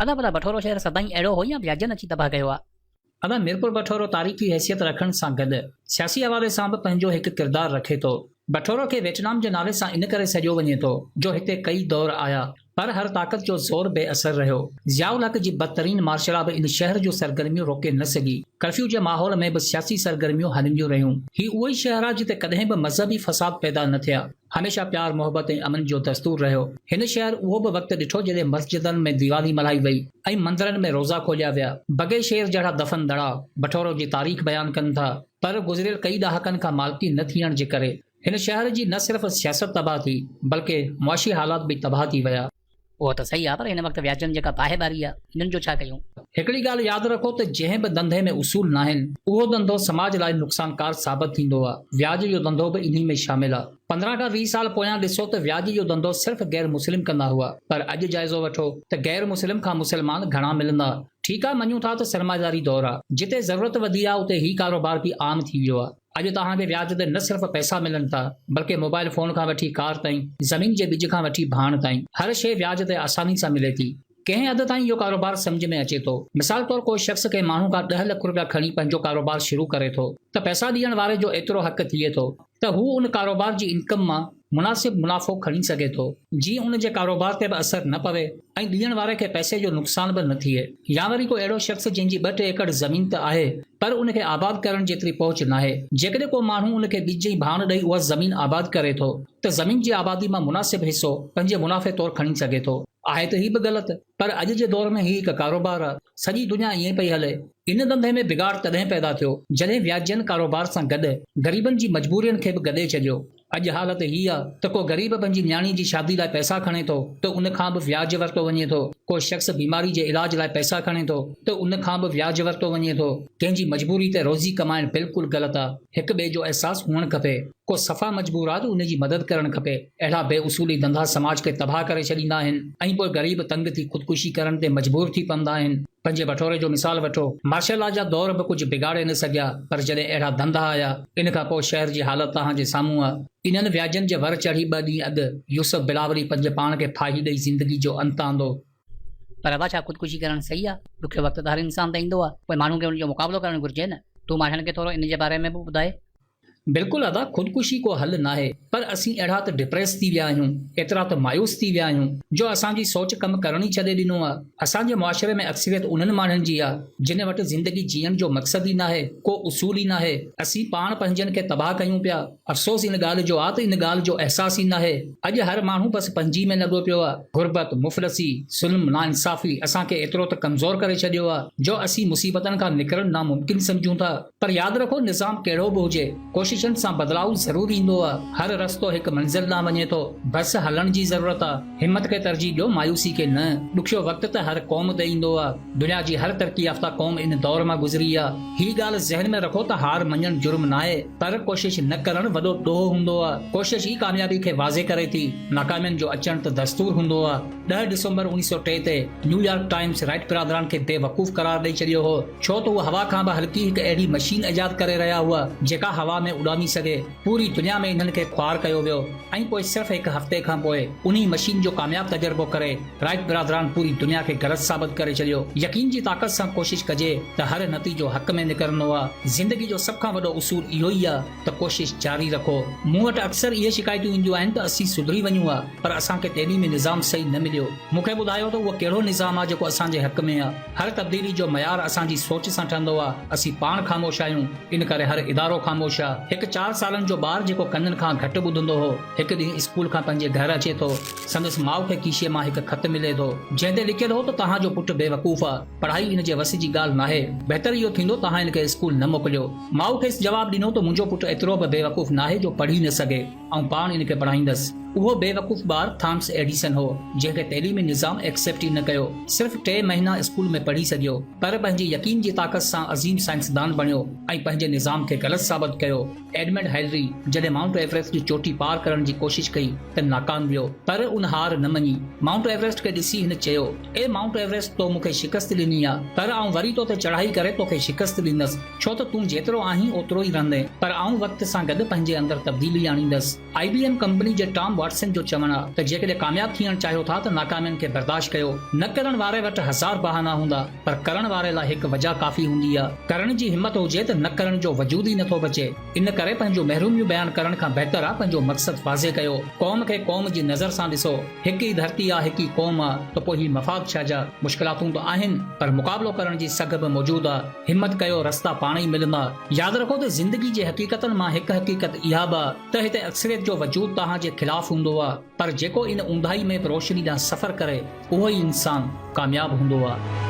ادا ڀلا بٺورو شهر سدائين اهڙو هو يا وياجن اچي تباهه ڪيو آ؟ ادا ميرپور بٺورو تاريخي حيثيت رکڻ سان گڏ سياسي حوالي سان به پنهنجو هڪ ڪردار رکي ٿو. بٺورو کي ويٽنام جي نالي سان ان ڪري سڏيو وڃي ٿو جو هتي ڪئي دور آيا پر هر طاقت جو زور بي اثر رهيو. ضياء الحق جي بدترين مارشلا به ان شهر جون سرگرميون روڪي نه سگهي. ڪرفيو جي ماحول ۾ به سياسي سرگرميون هلنديون رهيون. هي اهو ئي شهر آهي جتي ڪڏهن به مذهبي فساد پيدا نه ٿيا. هميشه پيار محبت ۽ امن جو دستور رهيو. هن شهر اهو به وقت ڏٺو جڏهن مسجدن ۾ ديوالي ملهائي وئي ۽ مندرن ۾ روزا کوليا ويا. بگي شير جهڙا دفن دڙا بٺورو جي تاريخ بيان ڪن ٿا پر گذريل ڪئي ڏهاڪن کان مالڪي نه ٿيڻ جي ڪري هن شهر جي نه صرف سياست تباهه ٿي بلڪه معاشي حالات به تباهه ٿي ويا. اهو ته صحيح آ پر هن وقت وياجن جيڪا باهه ٻاري آ انهن جو ڇا ڪيون؟ هڪڙي ڳالهه ياد رکو ته جنهن به ڌنڌي ۾ اصول ناهن اهو ڌنڌو سماج لاء نقصانڪار ثابت ٿيندو آ. وياج جو ڌنڌو به انهي ۾ شامل آ. 15 کان 20 سال پويان ڏسو ته وياج جو ڌنڌو صرف غير مسلم ڪندا هئا پر اڄ جائزو وٺو ته غير مسلم کان مسلمان گهڻا ملندا. ٺيڪ آ مڃون ٿا ته سرمائيداري دور آ جتي ضرورت وڌي آ اتي هي ڪاروبار به عام ٿي ويو آ. اڄ توهان کي وياج تي نه صرف پئسا ملن ٿا بلڪه موبائل فون کان وٺي ڪار تائين، زمين جي ٻج کان وٺي ڀاڻ تائين هر شيء وياج تي آساني سان ملي ٿي. ڪنهن حد تائين اهو ڪاروبار سمجهه ۾ اچي ٿو. مثال طور ڪو شخص ڪنهن ماڻهو کان ڏهه لک روپيا کڻي پنهنجو ڪاروبار شروع ڪري ٿو ته پئسا ڏيڻ واري جو ايترو حق ٿئي ٿو ته هو ان ڪاروبار جي انڪم مان مناسب منافعو کڻي سگهي ٿو، جيئن ان جي ڪاروبار تي به اثر نه پوي ۽ ڏيڻ واري کي پئسي جو نقصان به نه ٿئي. يا وري ڪو اهڙو شخص جنهن جي ٻه ٽي ايڪڙ زمين ته آهي پر ان کي آباد ڪرڻ جيتري پهچ ناهي، جيڪڏهن ڪو ماڻهو ان کي ٻج ۽ ڀاڻ ڏئي اها زمين آباد ڪري ٿو ته زمين جي آبادي مان مناسب حصو پنهنجي منافعي طور کڻي سگهي ٿو. آهي ته هي به غلط پر اڄ جي دور ۾ هي هڪ ڪاروبار آ. سڄي دنيا ائين پئي هلي. ان ڌنڌي ۾ بگاڙ تڏهن پيدا ٿيو جڏهن وياجين ڪاروبار سان گڏ غريبن جي مجبورين کي به گڏي ڇڏيو. اڄ حالت هي آ ته ڪو غريب پنهنجي نياڻي جي شادي لاء پئسا کڻي ٿو ته ان کان به وياج ورتو وڃي ٿو، ڪو شخص بيماري جي علاج لاء پئسا کڻي ٿو ته ان کان به وياج ورتو وڃي ٿو. ڪنهن جي مجبوري تي روزي ڪمائڻ بلڪل غلط آ. هڪ ٻئي جو احساس هئڻ کپي. ڪو صفا مجبور آ ته ان جي مدد ڪرڻ کپي. اهڙا بي اصولي ڌنڌا سماج کي تباهه ڪري ڇڏيندا آهن ۽ پوء غريب تنگ ٿي خودڪشي ڪرڻ تي مجبور ٿي پوندا آهن. پنهنجي بٺوري جو مثال وٺو. مارشل لا جا دور به ڪجهه بگاڙي نه سگهيا پر جڏهن اهڙا ڌنڌا آيا ان کان پوء شهر جي حالت توهان جي سامهون آ. انهن وياجن جي ور چڙهي ٻه ڏينهن اڳ يوسف بلاولي پنهنجي پاڻ کي ڦاهي ڏئي زندگي جو انت آندو. پر ابا ڇا خودڪشي ڪرڻ صحيح آ؟ ڏکيو وقت ته هر انسان تي ايندو آ پوء ماڻهو کي ان جو مقابلو ڪرڻ گهرجي نه. تون ماڻهن کي ٿورو ان جي باري ۾ به ٻڌاء. بلڪل ادا خودڪشي ڪو حل ناهي پر اسين اهڙا ته ڊپريس ٿي ويا آهيون ايترا ته مايوس ٿي ويا آهيون جو اسان جي سوچ ڪم ڪرڻ ئي ڇڏي ڏنو آ اسان جي معاشري ۾ اڪثريت انهن ماڻهن جي آ جن وٽ زندگي جيئڻ جو مقصد ئي ناهي ڪو اصول ئي ناهي اسين پاڻ پنهنجن کي تباهه ڪيون پيا افسوس ان ڳالهه جو آ ته ان ڳالهه جو احساس ئي ناهي اڄ هر ماڻهو بس پنهنجي ۾ لڳو پيو آ غربت مفلسي ظلم ناانصافي اسان کي ايترو ته ڪمزور ڪري ڇڏيو آ جو اسين مصيبتن کان نڪرڻ ناممڪن سمجهون ٿا. پر ياد رکو نظام ڪهڙو به هجي ڪوششن سان بدلاء ضرور ايندو آ، هر رستو هڪ منزل ڏانهن وڃي ٿو، بس هلڻ جي ضرورت آ، همت کي ترجيح ڏيو مايوسي کي نه، ڏکيو وقت ته هر قوم تي ايندو آ، دنيا جي هر ترقي يافته قوم ان دور مان گذري آ، هي ڳالهه ذهن ۾ رکو ته هار مڃڻ جرم ناهي پر ڪوشش نه ڪرڻ وڏو ڏوهه هوندو آ، ڪوشش ئي ڪاميابي کي واضح ڪري ٿي، ناڪامين جو اچڻ ته دستور هوندو آ. 10 ڊسمبر 1903 تي نيويارڪ ٽائيمز رائٽ برادران کي بي وقوف قرار ڏئي ڇڏيو هو، ڇو ته هو هوا کان به هلڪي هڪ اهڙي مشين ايجاد ڪري رهيا هئا، جيڪا هوا ۾ اڏامي سگهي. پوري دنيا ۾ انهن کي خوار ڪيو ويو ۽ پوء صرف هڪ هفتي کان پوء انهي مشين جو ڪامياب تجربو ڪري رائٽ برادران پوري دنيا کي غلط ثابت ڪري ڇڏيو. يقين جي طاقت سان ڪوشش ڪجي ته هر نتيجو حق ۾ نڪرندو آ. زندگي جو سڀ کان وڏو اصول اهو ئي آ ته ڪوشش جاري رکو. مون وٽ اڪثر اهي شڪايتون اينديون آهن ته اسين سڌري وڃون ها پر اسان کي تعليمي نظام صحيح نه مليو. مون کي ٻڌايو ته اهو ڪهڙو نظام آ جيڪو اسان جي حق ۾ آ. هر تبديلي جو معيار اسان جي سوچ سان ٺهندو آ. اسين پاڻ خاموش آهيون ان ڪري هر ادارو خاموش آ. هڪ چار سالن جو ٻار جيڪو ڪنن کان گهٽ ٻڌندو هو هڪ ڏينهن اسڪول کان پنهنجي گهر اچي ٿو. سندس ماء کي کيشي مان هڪ خط ملي ٿو جنهن تي لکيل هو ته توهان جو پٽ بيوقوف آ. پڙهائي ان جي وس جي ڳالهه ناهي، بهتر اهو ٿيندو توهان ان کي اسڪول نه موڪليو. ماء کيس جواب ڏنو ته منهنجو پٽ ايترو به بيوقوف ناهي جو پڙهي نه سگهي، آئون پاڻ ان کي پڙهائيندس. اهو بيوقوف ٻار ٿامس ايڊيسن هو، جنهن کي تعليمي نظام ايڪسيپٽ ئي نه ڪيو. صرف ٽي مهينا اسڪول ۾ پڙهي سگهيو، پر پنهنجي يقين جي طاقت سان عظيم سائنسدان بڻيو ۽ پنهنجي نظام کي غلط ثابت ڪيو. ايڊمنڊ هيلري جڏهن مائونٽ ايوريسٽ جي چوٽي پار ڪرڻ جي ڪوشش ڪئي ته ناڪام ويو، پر ان هار نه مڃي. مائونٽ ايوريسٽ کي ڏسي هن چيو، اي مائونٽ ايوريسٽ تو مون کي شڪست ڏني آ، پر آئون وري تو تي چڙهائي ڪري توکي شڪست ڏيندس، ڇو ته تون جيترو آهين اوترو ئي رهندين، پر آئون وقت سان گڏ پنهنجي اندر تبديلي آڻيندس. آء بي ايم ڪمپني جي ٽام واٽسن جو چوڻ آ ته جيڪڏهن ڪامياب ٿيڻ چاهيو ٿا ته ناڪامين کي برداشت ڪيو. نه ڪرڻ واري وٽ هزار بهانا هوندا پر ڪرڻ واري لاء هڪ وجهه ڪافي هوندي آ. ڪرڻ جي همت هجي ته نه ڪرڻ جو وجود ئي نٿو بچي. ان ڪري پنهنجون محروميون بيان ڪرڻ کان بهتر آ پنهنجو مقصد واضح ڪيو. قوم کي قوم جي نظر سان ڏسو. هڪ ئي ڌرتي آ هڪ ئي قوم آ ته پوء هي مفاد ڇا جا؟ مشڪلاتون ته آهن پر مقابلو ڪرڻ جي سگهه به موجود آ. همت ڪيو رستا پاڻ ئي ملندا. ياد رکو ته زندگي جي حقيقتن مان هڪ حقيقت اها به آ ته هتي اڪثريت جو وجود توهان جي خلاف هوندو آ پر جيڪو ان اونداهي ۾ به روشني ڏانهن سفر ڪري اهو ئي انسان ڪامياب هوندو آ.